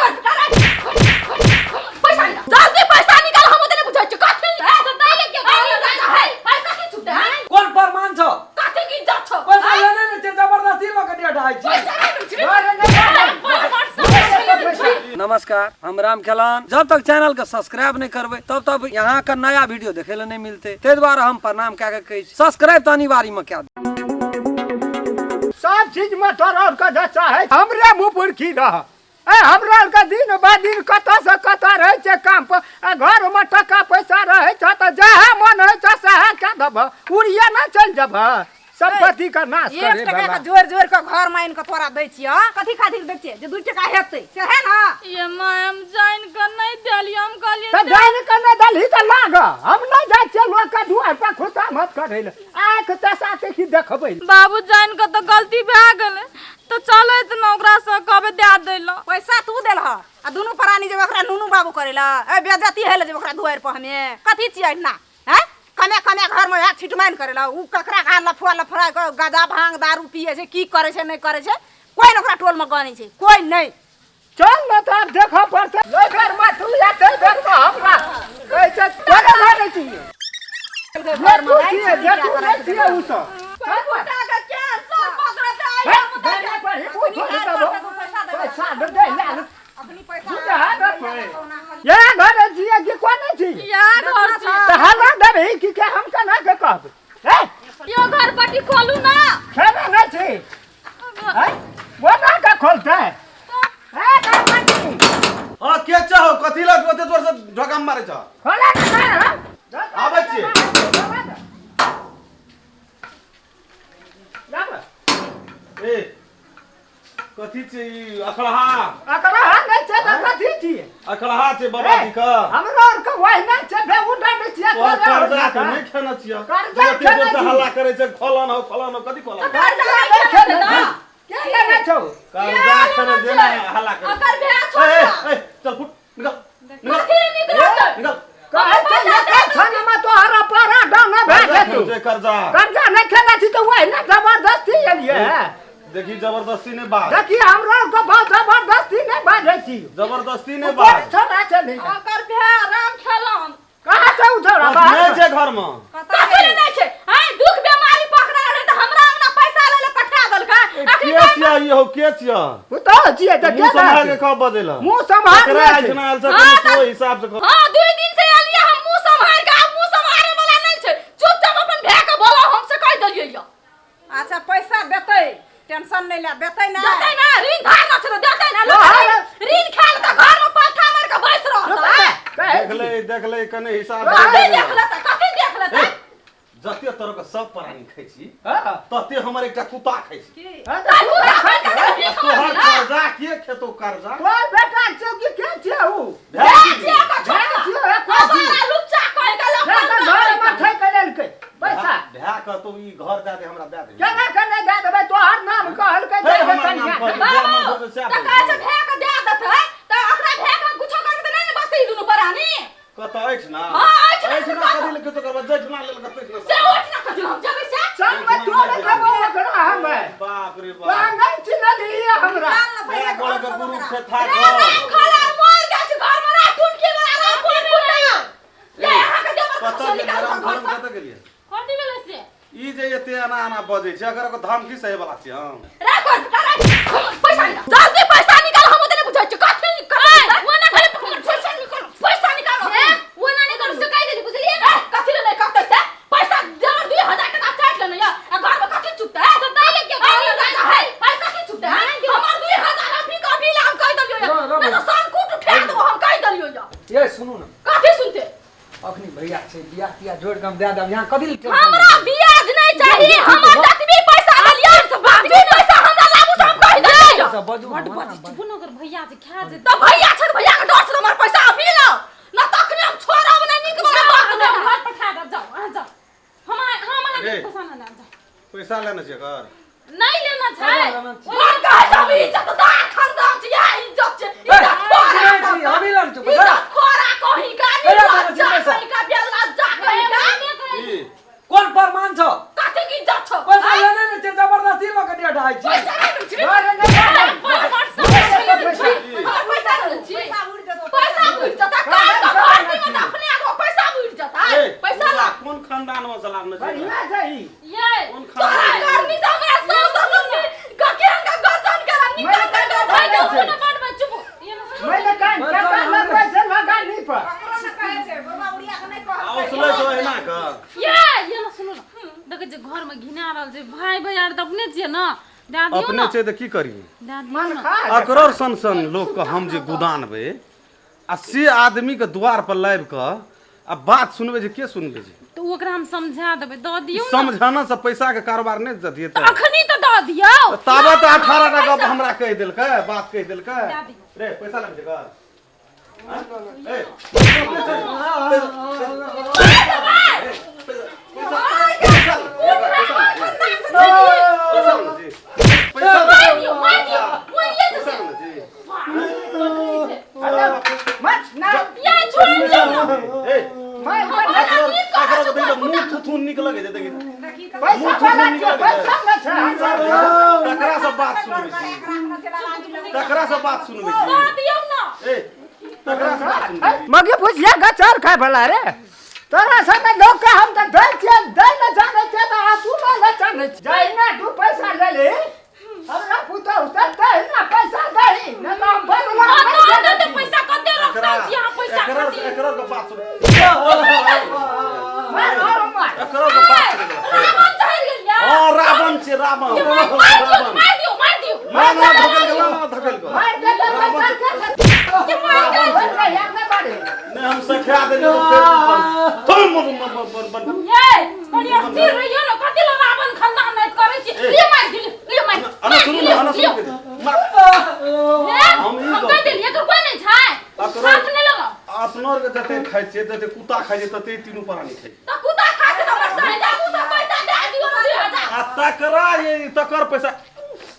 कर पैसा निकाल, जल्दी पैसा निकाल। हम ओते नहीं बुझै छी कथी है तो दैले के है है कथी छुटे है? कोन प्रमाण छौ? कथी की इज्जत छौ? पैसा लेने ने छै, जबरदस्ती लऽ के डेढ़ आइ छी। पैसा नहीं मिल अरे नहीं। नमस्कार, हम राम खेलान। जब तक चैनल के सब्सक्राइब नहीं करबै तब तक यहाँ के नया वीडियो देखे ले नहीं मिलते, ताहि दुआरे हम प्रणाम कए के कहै छी, सब्सक्राइब तऽ अनिवार्य में कए दियौ। सब चीज में तोरा और के दशा है, हमरे मुंह पर की रह ए, हमरा आर के दिन ब दिन कतऽ से कतऽ रहै छै काम पर, आ घर में टका पैसा रहै छै तऽ जएह मन होइ छै सएह कए देबह, उड़िए ने चलि जेबह संपत्ति के नाश एक करे टका वाला। के जोड़ जोड़ के घर में आनि के तोरा दै छियह, कथी खातिर दै छियै? जे 2 टका हेतै से है ना। ये माय, हम जान के नहीं देलियै, हम कहलियै तऽ जानि के नहि देलही तऽ लाग, हम नहि जाइ छियै लोक के दुआर पर खुशामद करै लए, आँखि दशा देखी देखबै। बाबू, जान के तऽ गलती भए गेलै, तऽ चलैत ने ओकरा से कहबै दए दै लए। पैसा तू देलह आ दुनू प्राणी जब ओकरा नुनू बाबू करै लए, ए बेज्जती होइ लए जब ओकरा दुआरि पर हमे कथी छियै ना हैं? कमे कमे घर में छिटमाइन करै लए, उ ककरा कहाँ लफुआ लफड़ा के गाजा भांग दारू पिए छै, की करै छै नहि करै छै, कोइ ने ओकरा टोल में गनै छै, कोइ नहि। चल न तऽ आब देखऽ पड़तै। ओहि बेर में तू या ताहि बेर में हमरा कहै छै तोरे मारै छियै। घर में तू रहै छियै, छी, जे तू नहि छियै उ सब। कुत्ता के के सर पकड़ते आई हे, हम दे दे पर ही मुँह थोड़ी देबो। पैसा देबो। पैसा दे दे ले ले। अपनी पैसा तू तऽ है दे। ये घर छियै कि कोने छियै? या घर छी। तऽ हल्ला देबही कि के हम केना के कहबै? हे, यो घर पट्टी खोलू ना। खेने नहि छी। हैं? कोना के खोलतै? हे, घर पट्टी। हाँ, के चाहो? कथी लग ओते जोर से ढोका मारे छ? खोले ने घर, हँ? आबै छियै। जाबे। ए, कथी छै ई अखड़हा? अकरा हम नहि छै तऽ कथी छियै? अखड़हा छै बाबा जी के। हमरो आर के वही नहि छै, बे उठा नहि छियै। तोहर तोरे आर कर्जा के के। नहि खेने छियै। कर्जा एते जोर खेने से छी। हल्ला करे छै, खोलन हो खोलन हो, कथी खोलन? कर्जा नहि खेने छी। के लेने छौ? कर्जा खेने जे ने हल्ला करे। अकर भे ए, छोटा ए, ए, चल फुट, निकल निकल। कथी ले निकलत? निकल। कहै छै एके क्षणमे तोहर पारा डाउन भए कर्जा जेतौ। खेने छै कर्जा। कर्जा नहि खेने छी तऽ वही ने जबरदस्ती एलियै है। देखी, जबरदस्ती नहीं बात। देखी, हमरो आर के बहुत जबरदस्ती नहि बाजै छी। जबरदस्ती नहीं कोन बात। छोड़ा चली? अकर भे राम खेलन। कहाँ छै उ छोड़ा? नहीं छै घर में। कथी ले नहीं छै? हैं, दुख बीमारी पकड़ा रहे तऽ हमरा अंगना पैसा ले ले पठा देलकै। अखनी के छियै ई हो, के छियै? उ तऽ छियै तऽ मुंह के सम्हार के रहतै? कह बजेला। मुंह सम्हार केकरा नहि छै। आइठना आयल छै? हाँ, कनि तो हिसाब से कह। हाँ, 2 दिन से एलियै हम मुंह सम्हार के, आब मुंह सम्हारे वाला नहीं छै। चुपचाप अपन भे के बोला, हम से कहि देलियै यऽ। अच्छा, पैसा देतै, टेंशन नहीं ले, देतै ना। देतै ना, ऋण धार ना छै तऽ देतै ना। लोक हाँ। ऋण खायल तऽ घर में पाथा मारि के बैस रहत। कहै देख छी। ले, देख ले, कने हिसाब से कथी बजेला। देख लेतै? कथी देख लेतै? ए, जते तरह के सब प्राणी खाइ छी हाँ। तते हमर एकटा कुत्ता खाइ छी। हाँ, तऽ कुत्ता खाइ के तऽ भीख तोहर मांगी ना। कर्जा के खेतो कर्जा? तोहर बेटा छौ कि के छियै उ? भए भए गेलै। छियै ओकर भए छोटका। छियै, कोन छियै? आवारा लुच्चा कहि के से तऽ लफंगा घरमे कहि के। ठकि लेलकै पैसा। भए कहतौ ई घर दए दे, हमरा दए दे। केना के नहि दए देबै? तोहर नाम कहलकै हे, जे हमर नाम कनिया। कहलकै। बाबू, तऽ कहै छै भए के दए देतै, तऽ ओकरा भए के हम कुछो करबै तऽ नहि ने बचतै ई दुनू प्राणी। कतऽ अछि ना? हाँ, अछि ना। अछि ना, कथी लए किछो करबै? जैठना लेल कतऽ अछि ना? से ओठना कथी हम जेबै से? संगमे तोरे देबो ओकरा हमे। बाप रे तोरा बाप। नहि चिन्हलियै हमरा। निकाल ना पहिले मेरा घर गोड़ के से ग्रुप ओकरा। छै था रे घर। राम खला मर गेल छै घर में, रे टुनकी वाला रे कोन कुत्ता। ये अहाँ के देबर कतऽ कतऽ गेलियै? निकाल राम घर धर्म से। कतऽ गेलियै? कथी भेलै से? ई जे एते एना एना बजै छै, अगर ओकर धमकी सही वाला छियै हम। रे कोन रे, पैसा निकाल, जल्दी पैसा निकाल। हम ओते नहीं बुझै छी कथी कथी वो ना खाली पैसा निकाल, पैसा निकाल। हे, वो ना निकाल से कहि देली, बुझलियै ना? कथी ले नहीं कहतै से? पैसा देबर 2000 टका चाट लेने या आ घर में कथी चुपते है? तऽ दैले के घर में है है कथी चुपते है? हमर 2000 अभी के अभी ला, हम कहि देलियै रो, रो, नहीं तऽ संकुट उठा देबो, हम कहि देलियै या। ये सुनू ने। कथी सुनते? अखनी भैया छै, बियाह तियाह जोड़ के हम दए देब, यहाँ कथी ले टेंशन हमरा लै छी? ब्याज नहीं चाहिए, हमर जतबी पैसा देलियै ततबी पैसा हमरा लाबू से, हम कहि देलियै। सब बजू बड ना, बजै चुप न कर, भैया जे खा जे। तऽ भैया छै, भैया के डर से हमर पैसा अभी लाओ ना तखने हम छोड़ब नहीं, नीक वाला बात जाओ, नहीं। घर पठा देब, जाओ अहाँ जाओ, हम हम अहाँके रे। पैसा ना लेब, जाओ। पैसा लेने छियै एकर? नहीं लेना छै। लेना छै। मन कहै छै हम इज्जतदार खानदान छी, इएह इज्जत छै, इज्जत खोरा। ए, सुनै छी, हमही लग चुप, जा। इज्जत खोरा कहीं का, कहिया देने छी निर्लज्जा पैसा? कहीं का, बेलज्जा कहीं का। ई कोन प्रमाण छौ? कथी के इज्जत छौ? पैसा लेने ने छै, जबरदस्ती लऽ के डेढ़ आइ छी। पैसा नहीं मिल अरे नहि। पैसा हमर पैसा। दए दियौ अपने ने छै तऽ की करी दए दियौ मन ने खा अकरर सन सन लोकके हम जे गुदानबै आ से आदमीके द्वार पर लाबि कऽ आ बात सुनबै जे के सुनबै जे तऽ ओकरा हम समझा देबै दऽ दियौ ने समझाना से पैसा के कारोबार नहि जतियै तऽ अखनी तऽ दऽ दियौ ताबत तऽ 18 टा गप हमरा कहि देलकै बात कहि देलकै दए दियौ। रे पैसा लेबै छै घर ए, पैसा लेबै छी। पैसा मारि दियौ मारि दियौ मारिए पैसा देबै लेबै छी। मत ना या छोड़ दियौ ने ए, मैं एकरो के देखी तऽ मुँह थुथुन नीक लगै छै देखी पैसा वाला छै पैसा न छै तकरा से बात सुनबै छी तकरा से बात सुनबै छी दऽ दियौ ने ए तकरा से बात सुनबै छी मगे भुजिया गचर खाय भला रे तोरा संगे लोग के हम तऽ दै छियै दै न जानै छियै तऽ आंसू न ले जानै छियै जहिना दू पैसा ले ले हमरा पुतहु से तहिना पैसा दही न तऽ हम बदला दऽ नहि दऽ देबै। दे पैसा कते एकरा रखतै छी अहाँ पैसा एकरा खातिर एकरा के बात सुन मार और मार एकरा के बात सुन रावण चढ़ि गेल या हां रावण छै रावण मारि दियौ मारि दियौ मारि दियौ ना ना धकेल के ना धकेल के मार दे तऽ पैसा के के मारि गेल बदला यार नहि बारे नहीं हम सखा देलियै तऽ फेर तुम बन बन बन ये कनि स्थिर रहियो ने कथी लए रावण खानदान नाइत करै छी ले मारि दियौ ले मारि अना सुनू ने अना सुनू हे हम ई हम गप- कहि देलियै एकर कोइ नहि छै अकरो- हाथ नहि लगाउ अपनो आर के जते खाइ छियै जते कुत्ता खाइ छै तते तीनू प्राणी खाइ छै। तऽ कुत्ता खा के तऽ हमर साढ़े चारि सौ पैसा दए दियौ ने 2000 आ तकरा ये तकर पैसा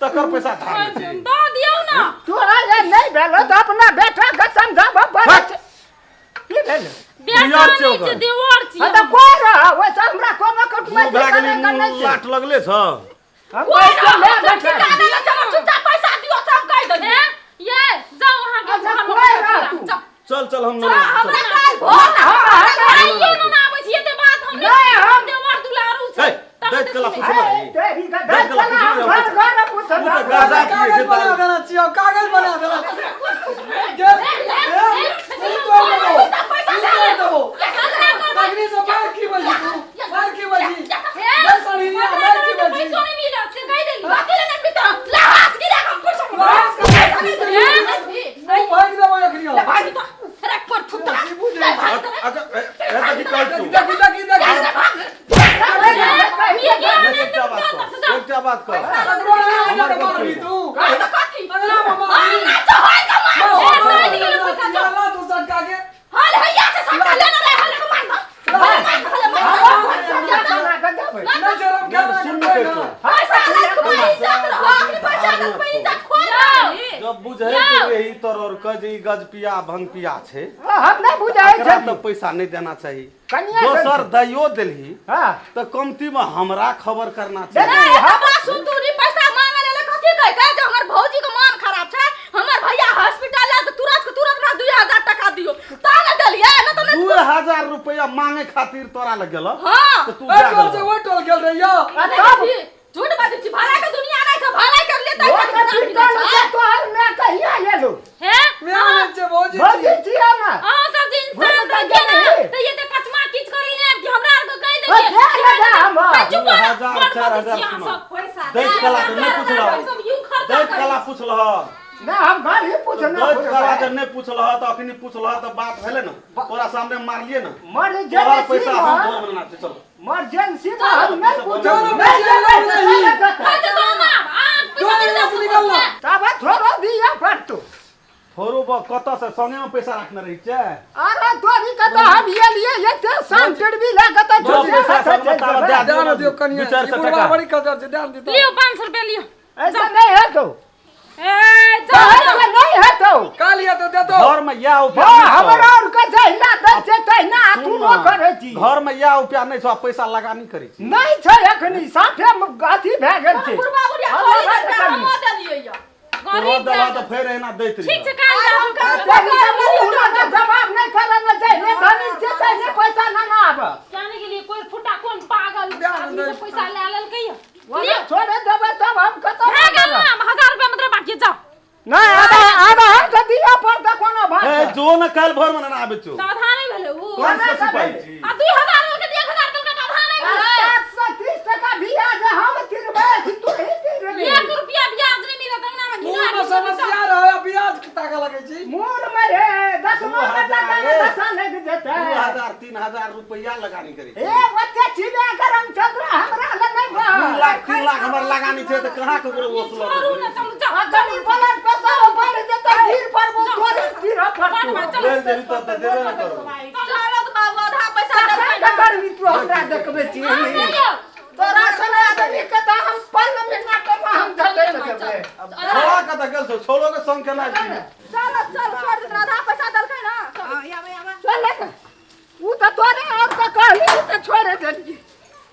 तकर पैसा धार लै छै दऽ दियौ ने तोरा जे नहि भेलो तऽ अपना बेटा के समझाबऽ पड़ै छै की भेल बेटा दियर छै नहि छै ओकर। देवर छी हँ तऽ कोइ रह ओहिसँ हमरा कोनो मुँह कुटुम्ब भए गेलै नहि मुँह छै लाट लगले छ हम कोइ पैसा रह ले हम बैठल। ठिकाना लए चलो चुपचाप पैसा दियौ से हम कहि देलियै हैं? ये जाउ अहाँके अच्छा, घर में कोइ रह जाउ। तू। जाउ। चल चल हम चल, नहीं हमरा काल्हि भोर आइयो न आबै छी एते बात हम नहि, नहि हम- देवर दुलारू छै हे, तब दैत तऽ कला सुनै। पुछबै। ए, तेरी के दैत कला चला, हम पुछबै। घर घर पूछब। उ तऽ गाजा पियै छै कागज बना दारू। देना छियै कागज बना देना ए, ए, ई तोड़ देबो पैसा ई तोड़ देबो तखनी से मार की बजी तू मार की बजी हे, दस अड़िया मार की बजी पैसो नहि मिलत से कहि देली कथी लए नहि मिलतौ? लहास गिरा के हम पैसा लहास के पैसा नहि देबै। तू भागि देबो एखनी ले भागि तो, रे पर थुत्ता। ले भागि तो। अगर ए ए देखी कहै छौ देखी देखी देखी ये के नहीं, एकटा बात कह एकटा बात कह ककरो आगे जाके मारबी तू हाँ तो कथी? अंगना में हाँ, मारबी ना तो होय के मार। ए, साइड गेलै पैसा जाउ। चला तू सटका के हल हैया से सट्टा लेने रहे, हल के मार दो। हल मार दो, हल मार दो। चला के देबै। नहीं शरम नहीं, सुन ने कहै छौ पैसा रखबै इज्जत रहो, अखनी पैसा रखबै इज्जत खोल रही। जब बुझै के रही तोर और के जे ई गजपिया भंगपिया छै हाँ, हम नहि बुझै एकरा छै तऽ पैसा नहि देना चाही कनिया दोसर दैयो देलही हाँ तऽ कमती में हमरा खबर करना चाही रे, हमरा सुन तू नी पैसा मांगे ले कथी कह के जे हमर भौजी के मन खराब छै, हमर भैया हॉस्पिटल ले तऽ तुरंत के तुरंत हमरा 2000 टका दियौ। ता ने देलियै, न तऽ नहि 2000 रुपया मांगे खातिर तोरा लग गेल हाँ। तऽ तू ए जा टोल से गेलह। ओहि टोल गेल रहियो आ नहीं तब कथी, झूठ बाजै छी, भलाई के दुनिया नहि छै, भलाई कर ले ओ तऽ तऽ पिटल छै तोहर माय कहिया एलो हे मेरा नाम छै भौजी भौजी छियै ने अहाँ सब जे इंसान भूत रहियै ने गेलै। तऽ ये तऽ कचमा किच करै ले कि हमरा आर के कहि ओ, देलियै दे ने दे हम। चुप 2000, रह, 4000 बड़ बजै छी अहाँ सुना। सब। पैसा दैत कला तऽ नहि पुछलह सब यूं खर्चा दैत करै कला पुछलह ना हम घर ही पूछना दैत कला जब नहि पुछलह तऽ अखनी पुछलह तऽ बात भेलै ने तोरा सामने मारलियै ने मर तोहर पैसा हम जेन्सी भोर में लेना छै चल मर्जेंसी में हम नहीं पूछब चलो, नहीं चलो, देबै तऽ नहीं। चले जेतै। हाँ तऽ चलू ने आब, अहाँ पैसा दो मिल मिनट जायत निकल ला। तब थोड़ो दिअ पड़तौ थोड़ो कतऽ से संगे में पैसा रखने रही छै अरे तोरी के तऽ हम एलियै एते शान टिड़बी लए के तऽ दो झूठे पैसा हाथे संग में चलि ताबत जेबै। दए दियौ ध्यान दियौ कनिया दू चारि ई सए बुढ़वा टका बड़ी खचर छै ध्यान दियौ लियौ 500 रुपया लियौ ऐसा नहीं हेतौ ए जाउ ऐसा नहीं हेतौ का लिया तो दे दो घर में इएह उपाय हाँ नहि छौ। हमरा और के जहिना दै छै तहिना सुन तू ने, करै छी घर में इएह उपाय नहि छौ आ पैसा लगा नहि करै छी नहीं छै एखनी साफे अथी भए गेल छै बुढ़बा बुढ़िया हम थोड़ी हमरा देलकै, कनी। हमो देलियै यऽ। तोरो गरीब देलह तऽ फेर एहिना दैत ठीक रही छै काल्हि आइ हम जाउ काल्हि तेरी के मुँह लगा जवाब नहीं करे ने जहिने धनी छै तहिने पैसा न ना आबे जाने के लिए कोई फुटा कोन पागल आदमी से पैसा ले लेलकै यऽ ओना छोड़े देबै तब हम कतऽ भए गेल ने 1000 रुपया मतलब बाकी जाओ नहीं आधा आधा हम तऽ दिअ पड़तै कोनो ए बात जो ने काल्हि भोर में ने आबै छौ तऽ आधा नहि भेलै उ कौन सा सिपाही छी आ 2000 लेलकै तऽ 1000 देलकै तऽ आधा नहि भेलै 730 टका बिया जे हम तिरबै कि तू ही तिरबै एक रुपया 3000 रुपैआ लगानी करै ए ओते छिबे गरम चंद्र हमरा लग नहीं बा। 2 लाख 3 लाख हमर लगानी छै तऽ कहाँ ककरो वसूल छोड़ू ने, चलू जाउ। अखन ब्लड प्रेशर बढ़ जेतै, भीड़ पर वो तोरे भीड़ पर लेल देबी तब तऽ देबे ने करबै। चलत बाबू, आधा पैसा देलकै का करबी तू? हमरा देखबै छी? तोरा सन आदमी के तऽ हम पल मिनट में हम धरे देबै। अब छोड़ा कतऽ गेल छौ? छोड़ो के संग केना छी? चल चल, छोड़ दे, आधा पैसा देलकै ना। चल ने, उ तऽ तोरे और तऽ कहली तऽ छोड़े देलियै,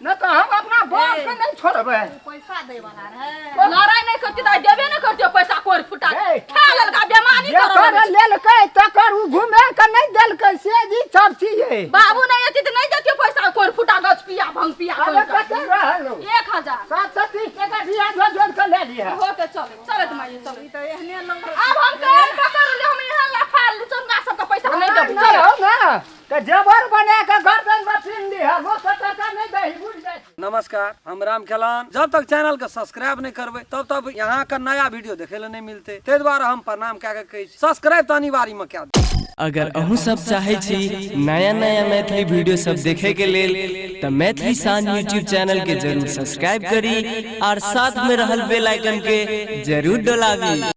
न तऽ हम अपना बाप के नहीं छोड़बै। पैसा दै वाला रहे। लड़ाई नहीं करती तऽ देबे नहीं करती पैसा कोर फुटा। ए। खा लेलका, बेमानी जेकर करऽ। लेलकै तकर उ घुमे के नहीं देलकै, से जी सब छियै। बाबू नहीं एती तऽ नहीं देतियो पैसा कोर फुटा, गछ पिया भंग पिया। अरे कते रहल? 1000। 730 टका बिया जोड़ जोड़ के ले लिहा। होते, चले चलत माई, चले। तऽ एहने लोग। आब हम कान पकड़ ले, हम यहाँ लफा लुचंगा सबके पैसा नहीं देबै। नहीं चल। हो ना तऽ जेबर बना के गर्दन में पिन लिहा, लोक टका नहीं दही, बुझ जाइ। नमस्कार, हम राम खेलान। जब तक चैनल के सब्सक्राइब नहीं करबै तब तक यहाँ का नया वीडियो देखे ला नहीं मिलते। ताहि दुआरे हम प्रणाम कए के कहै छी, सब्सक्राइब तऽ अनिवार्य में कए दियौ। अगर अहूँ सब चाहै छी नया नया मैथिली वीडियो सब देखे के लेल, तऽ मैथिली शान यूट्यूब चैनल के जरूर सब्सक्राइब करी और साथ में रहल बेल आइकन के जरूर डोलाबी।